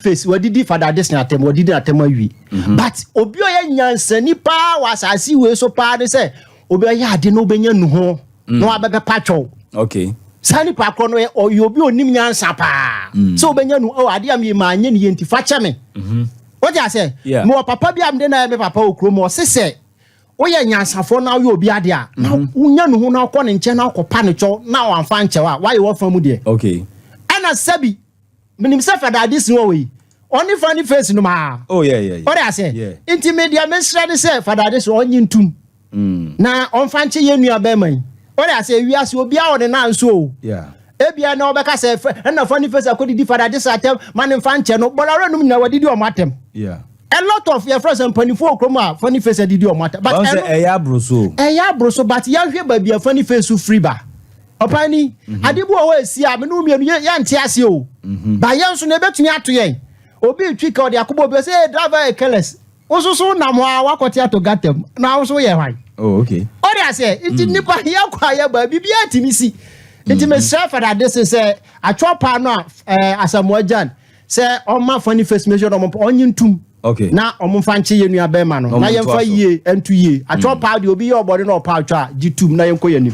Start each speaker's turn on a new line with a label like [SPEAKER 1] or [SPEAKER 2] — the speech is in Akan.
[SPEAKER 1] Face wadidi Fada Addison atɛm, wadidi atɛm awie, but obi a ɔyɛ nyansani paa wɔ asase wei so paa ne sɛ obi a ɔyɛ ade na wobɛnya nu ho na wabɛbɛ patwɔw. Saa nipa korɔ no ɔyɛ obi a onim nyansa paa sɛ wobɛnya nu, ɔ ade a meyɛ maa nyɛ ne yɛ, nti fa kyɛ me. Wote asɛ?
[SPEAKER 2] Yeah.
[SPEAKER 1] Mewɔ papa bi a mede na yɛ me papa wɔ kurom. Ɔse sɛ woyɛ nyansafoɔ na woyɛ obi ade a na wonya nu ho na wokɔ ne nkyɛn na wokɔpa ne kyɛw na wamfa nkyɛw a, woayɛ wɔfa mu deɛ. Ɛna sɛbi, menim sɛ Fada Addison wɔ wei, ɔne Funny Face no maa.
[SPEAKER 2] Oh yeah.
[SPEAKER 1] Ɔde asɛ nti me deɛ mesrɛ ne sɛ Fada Addison ɔnye ntum na ɔmfa nkye yɛn nua bɛrima yi. Ɔde asɛ, ewiase obiara wɔ ne nan so o. Ebia na ɔbɛka sɛ ɛna Funny Face akɔdidi Fada Addison atɛm ma ne mfa nkyɛ no. Bɔlɔrɔ nom nyinaa wɔdidi ɔmo atɛm. A lot of yɛfrɛ sɛ mpanimfoɔ wɔ kurom a Funny Face adidi ɔmo atɛm, but
[SPEAKER 2] Wɔn sɛ
[SPEAKER 1] ɛno
[SPEAKER 2] ɛyɛ aboro so.
[SPEAKER 1] Ɛyɛ aboro so, but yɛhwɛ baabi a Funny Face so firi ba. Ɔpan ni ade bi wɔ hɔ esi a mene wo mmienu yɛnte ase o, ba yɛn nso na ebɛtumi ato yɛn. Obi twi ka ɔde akobɔ obi sɛ, "Hey, driver yɛ careless." Wososo nam hɔ a wakɔte ato gutter mu na woso yɛ hwan? Ɔde aseɛ, nti nipa yɛkɔ a yɛba, biribiara tumi si. Nti mesrɛ Fada Addison sɛ atwerɛ paa no a Asamoah Gyan sɛ ɔma Funny Face measure na ɔmo ɔnye ntum na ɔmo mfa nkye yɛn nua bɛrima no
[SPEAKER 2] Na ɔmo
[SPEAKER 1] na
[SPEAKER 2] ntoa
[SPEAKER 1] yɛmfa
[SPEAKER 2] so.
[SPEAKER 1] yie nto yie. Atwerɛ paa deɛ, obi yɛ ɔbɔde na ɔpa atwa a, gye tum na yɛnkɔ yɛn anim.